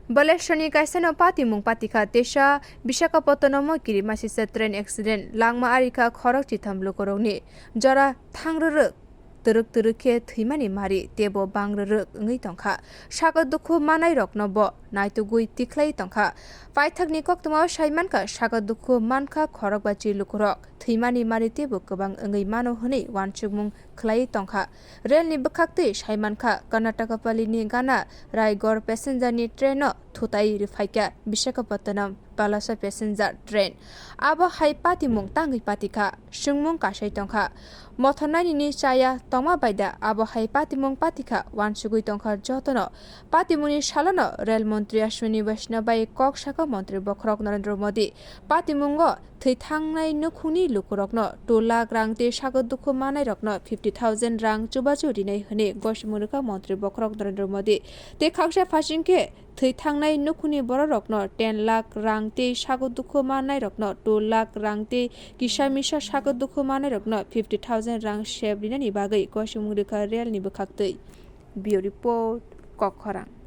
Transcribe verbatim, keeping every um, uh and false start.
Baleshwarni kaisano patimung patikha teisa Visakhapatnamo kirimasisa train accident langma arikha khorok chitham lukurokni jora thangrwrwk twrwk twrwk khe thwimani mari teibo bangrwrwk wngwi tongkha. Sakha dukhu manairokno bo naitugwi tikhlai tongkha. Paithakni koktwmao saimankha sakha dukhu mankha khorokbachi lukurok thwimani mari teibo kwbang wngwi mano hwnwi uansukmung khwlaiwi tongkha. Railni bwkhaktwi saimankha, Karnataka palini gana Raigor passengerni traino thutai rwphaikha Visakhapatnam Palasa passenger train. Abo hai patimung tangwi patikha, swngmung kasai tongkha. Mothornainini chaya tongma baida abo hai patimung patikha uansugwi tongkha jotono. Patimungni salono rail montri Ashwini Vaishnaw bai kok sakha montri bokhorok Narendra Modi. Patimungo thwi thangnai nukhungni lukurokno two lakh rang tei sakha dukhu manairokno fifty thousand rang chubachu rinai hwnwi gosimung rwkha montri bokhorok Narendra Modi. Tei khaksa phaising khe thwi thangnai nukhungni bororokno ten lakh rang tei sakha dukhu manairokno two lakh rang tei kisa misa sakha dukhu manairokno fifty thousand rang sep rinani bagwi gosimung rwkha railni bwkhaktwi. Bureau Report, Kokkhorang.